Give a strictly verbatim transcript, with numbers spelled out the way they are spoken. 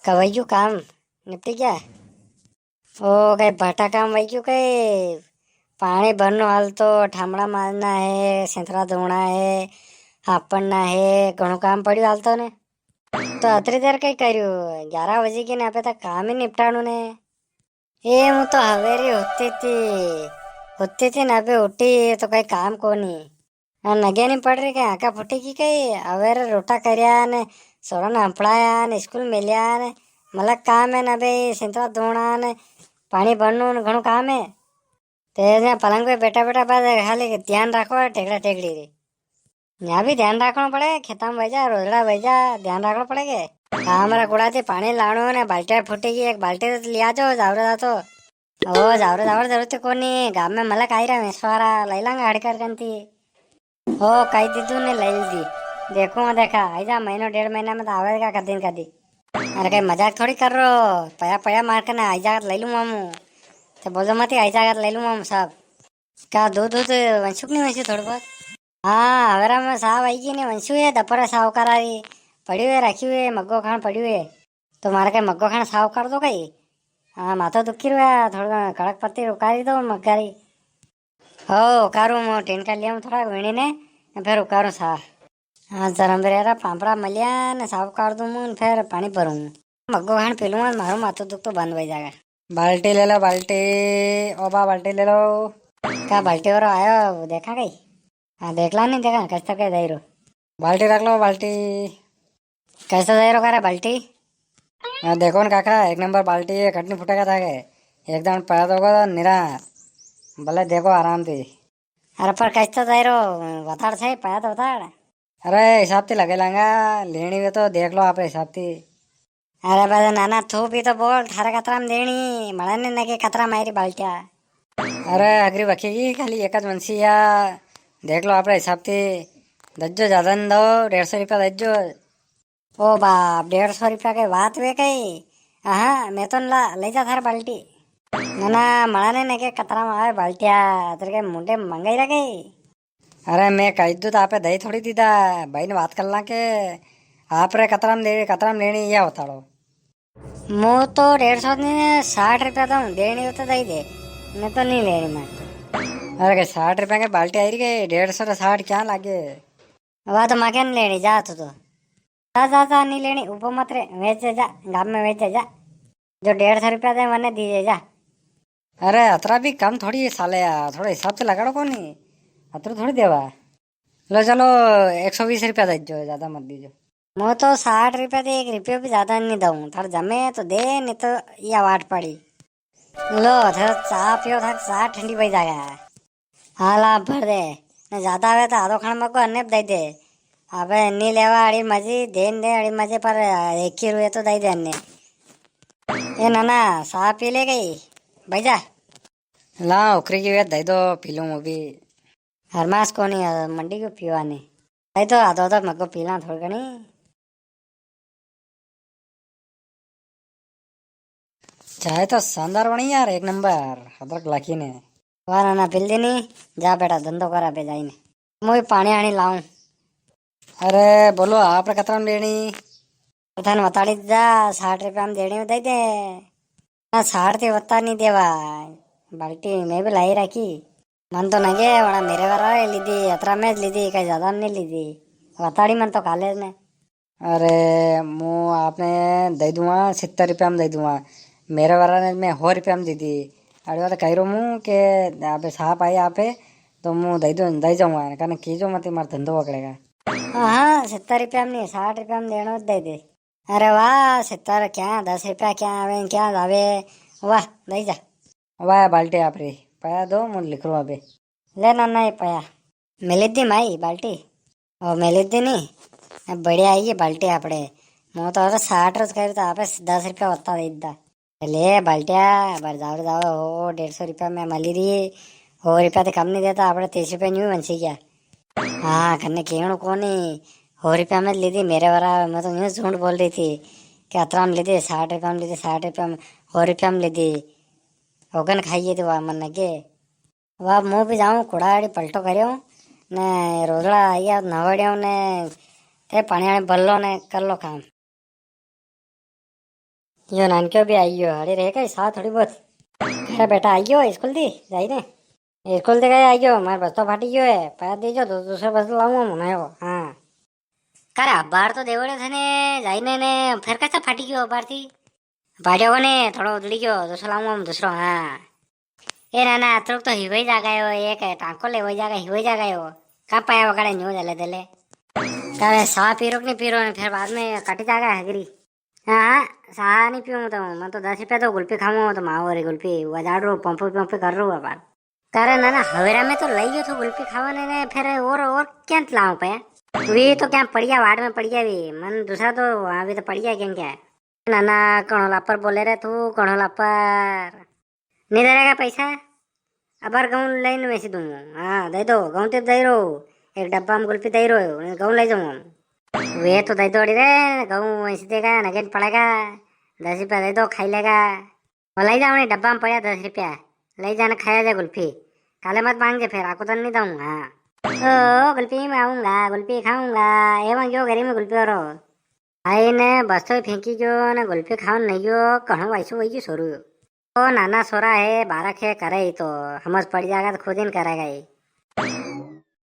का वई गयो काम, निपटी गया? ओ, कई भाटा काम वई गयो कई? पाणी भरनो हाल तो, ठामड़ा माजना है, सेंतरा धोना है, हापड़ना है, घणो काम पड़्यो हाल तो ने। तो अतरी देर कई कर्यो? ग्यारह बजी गी ने, अबे तक काम ही निपटाणो ने। ए, हूँ तो हवेरी हुती थी, हुती थी ने अबे उठी, तो कई काम कोनी। आ नगे नी पड़ री कई, आंखा फूटी गी कई? हवेरे रोटा कर्या ने, सोरा ने हंपड़ाया ने, स्कूल मेल्या ने, मलक काम है ने, अबे सेंतरा धोना ने, पाणी भरनो ने, घणो काम है। ते यां पलंग पे बैठा बैठा बस खाली ध्यान राखो टेकड़ा टेकड़ी री। यां भी ध्यान राखणो पड़े, खेता में वई जा, रोजड़ा वई जा, ध्यान राखणो पड़े के। हाँ, हमारा कुड़ा थी पाणी लाणो ने, बाल्टी फूटी गी, एक बाल्टी तो लिया जो, जावरे जा तो। ओ, जावरे जावरे जरूरत कोनी, गाम में मलक आई रा वेसवारा, लई लांगा हड़कर कंती। ओ, कई दीदू ने लई ली। देखूं, देखा, आई जा, महीनो डेढ़ महीना में तो आवेगा कदी न कदी। अरे, कई मजाक थोड़ी कर रो, पया पया मार के ना आई जागत लई लूं मामू। तो बोलो मत, आई जागत लई लूं मामू साहब। का दूध दूध वंशुक नी वंशु थोड़ा बहुत? हाँ, हवेरा में साव आई गी ने वंशु है, दपरा साव करारी पड़ी हुए, राखी हुए, मग्गो खान पड़ी हुए। तो मारे कई मग्गो खान साव कर दो कई? हाँ, माथो दुखी रहा, थोड़ा कड़क पत्ती उकारी दो मग्गा री। हो, उकारूं, मूं टीनका लिया हूँ थोड़ा वीणी ने, फिर उकारूं सा। हाँ, जरम बेरा पापड़ा मलिया ने साव कर दूं मूं, फिर पाणी भरूं। मग्गो खान पी लूं, मारो माथो दुख तो बंद हो जाएगा। बाल्टी ले लो, बाल्टी। ओ बा, बाल्टी ले लो। का बाल्टी वारो आयो, देखा कई? हाँ, देख ला, नी देखा, कस्ता के दई रो। बाल्टी रख लो, बाल्टी। कैसा दई रो करे बाल्टी? हाँ, देखो ना काका, एक नंबर बाल्टी है, कट नी फूटेगा थाके। एकदम पैदा होगा तो निरा, भले देखो आराम से। अरे पर कैसा दई रो, बताड़ सही, पाया तो बताड़। अरे हिसाब ती लगे लांगा, लेणी वे तो देख लो आपरे हिसाब ती। अरे बस नाना, थू भी तो बोल, थारे कतरा में देणी, मने ने नगे कतरा मायरी बाल्टिया। अरे हगरी बखेगी, खाली एक ज मनसी या, देख लो आपरे हिसाब ती, दज्जो ज्यादा न दो, डेढ़ सौ रुपया दज्जो। ओ बाप, डेढ़ सौ रुपया के बात वे कई? हाँ, मैं तो ला, ले जा थार बाल्टी। ना, ना, मना ने, ने के कतरा में आवे बाल्टिया, तेरे के मुंडे मंगाई रखे। अरे, मैं कही दूँ तो आपे दई थोड़ी दीदा, भाई ने बात कर ला के, आप रे कतरा में देवी, कतरा में लेणी, या बताड़ो। मु तो डेढ़ सौ ने साठ रुपया दूँ, देणी हो तो दई दे, मैं तो नी लेणी मारे तो। अरे, के साठ रुपया के बाल्टी आई री के, डेढ़ सौ रे साठ क्या लागे? वा तो माके नी लेणी, जा तू तो। जा, जा, जा, नी लेणी, उबो मत रे, वेच जा, गाम में वेच जा। जो डेढ़ सौ रुपया दे, वने दीजे जा। अरे, अतरा भी कम थोड़ी साले यार, थोड़ा हिसाब से लगाड़ो कोनी, अतरो थोड़ी देवा। लो चलो, एक सौ बीस रुपया दे जो, ज्यादा मत दीजो। मु तो साठ रुपया दे, एक रुपयो भी ज्यादा नी दूँ। थार जमे तो दे, नी तो या वाट पड़ी। लो, थार चा पियो, थार चा ठंडी पड़ी जागा। हाँ, ला भर दे। ने ज्यादा आवे तो आधो खान मको अन्ने दई दे। अबे नी लेवा अड़ी मजी, देन दे अड़ी मजी, पर एक ही रुए तो दई दे अन्ने। ए नाना, सा पी ले कई, भाई जा। ला, ओकरी की वे दई दो, पी लूँ मु भी। हरमास कोनी, मंडी को पीवा ने। दई दो, आधो आधो मको पी ला थोड़ी घणी। चाय तो शानदार बणी यार, एक नंबर, अदरक लाखी ने। वा नाना, पिल दी नी, जा बेटा, धंधो करा पे जाई ने। मु भी पाणी आणी लाऊं। अरे बोलो, आप रे कतरा में लेणी? थाने बताड़ी जा, साठ रुपया में देणी बताई दे। ना, साठ ते वत्ता नी देवा, बाल्टी मैं भी लाई राखी। मन तो नगे, वणा मेरे वाला लीधी, अतरा में लीधी, कई ज्यादा नी लीधी। बताड़ी मन तो काले ने। अरे, मु आपने दई दूंगा, सित्तर रुपया में दई दूंगा। मेरे वाला ने मैं हो रुपया में दी दी। अरे, बात कही रो मु के अबे साहब आई आपे, तो मु दई दूं, दई जाऊंगा। कने कीजो मती, मार धंधो पकड़ेगा। हाँ, हाँ, सित्तर रुपया में नी, साठ रुपया में देणो, दई दे। अरे वाह, सित्तर क्या, दस रुपया क्या आवे, क्या जावे। वाह, दई जा। वाह, बाल्टी आप रे, पया दो, मु लिख रो अबे। ले नाना, ये पया। मिली दी माई बाल्टी। ओ, मिली दी नी। अब बढ़िया आई ये बाल्टी आपड़े। मु तो अरे साठ रोज करी तो आपे दस रुपया वत्ता दे दा। ले बाल्टिया, बार जाओ रे जाओ, हो, डेढ़ सौ रुपया में मली री। हो रुपया तो कम नी देता, आपड़े तीस रुपया न्यू बंसी गया। हाँ, कन्ने केणो कोनी, हो रुपया में लीधी मेरे वाला, मैं तो न्यू झूठ बोल री थी कि अतरा में लीधी, साठ रुपया में लीधी, साठ रुपया में, हो रुपया में लीधी। ओगन खाइए तो वा मन लगे। वा, मु भी जाऊं, कुड़ा आड़ी पलटो करियो, ने रोजड़ा आइया नवड़ियो ने, ते पाणी आणे भर लो ने कर लो काम। यो नानक्यो भी आई गयो, अरे रे कई सा थोड़ी बहुत। अरे बेटा आई गयो स्कूल थी जाई ने। स्कूल थी कई आई गयो, मारे बस्तो फाटी गयो है, पैसा दीजो तो दूसरो बस्तो लाऊंगा मु नयो। हाँ। करे अबार तो देवड़े थे ने जाई ने, ने फिर कैसा फाटी गयो अबार थी? फाट्यो कोनी, थोड़ो उधड़ी गयो, दूसरो लाऊंगा मु दूसरो। हाँ। ए ना ना, अतरुक तो हिवई जागा यो, एक टांको लेवई जागा, हिवई जागा यो। का पाया वगाड़े न्यू दले दले। करे सा पीरो कि नी पीरो ने फिर बाद में कट जागा हगरी। हाँ, सा नी पीऊँ तो, मैं तो दस रुपया तो गुल्फी खाऊँ तो माँ और गुल्फी वजाड़ रो, पंप पंप कर रो बार। करे ना ना, हवेरा में तो लई गयो तो गुल्फी खावा ने, ने फिर और, और क्या लाऊं पे? वी तो क्या पड़िया वार्ड में पड़िया वी, मन दूसरा तो वहाँ भी तो पड़िया क्या क्या? ना ना, घणो लापर बोले रे तू, घणो लापर। नी दे रेगा पैसा? अबार गहूं लई ने वेची दूं। हाँ, दे दो, गहूं ते दे रो। एक डब्बा में गुल्फी दे रो, गहूं लई जाऊं हम। वे तो दे दो अड़ी रे, गहूं वेची देगा, नगेन पड़ेगा। दस रुपया दे दो, खाई लेगा। वो लई जाओ ने, डब्बा में पड़्या दस रुपया। लई जाने खाया जा गुल्फी। काले मत मांग जे फिर, आको तो नी दूं, हाँ। ओ, गुल्फी मांगूंगा, गुल्फी खाऊंगा। एवं क्यों गरीब में गुल्फी हो रो? आई ने बस्तो ही फेंकी गयो ने गुल्फी खावन नहीं गयो, घणो वाइसो वही गयो सोरू। ओ नाना सोरा है, बारह खे करे ही तो हमज पड़ी जागा तो खुद ही न करेगा ही।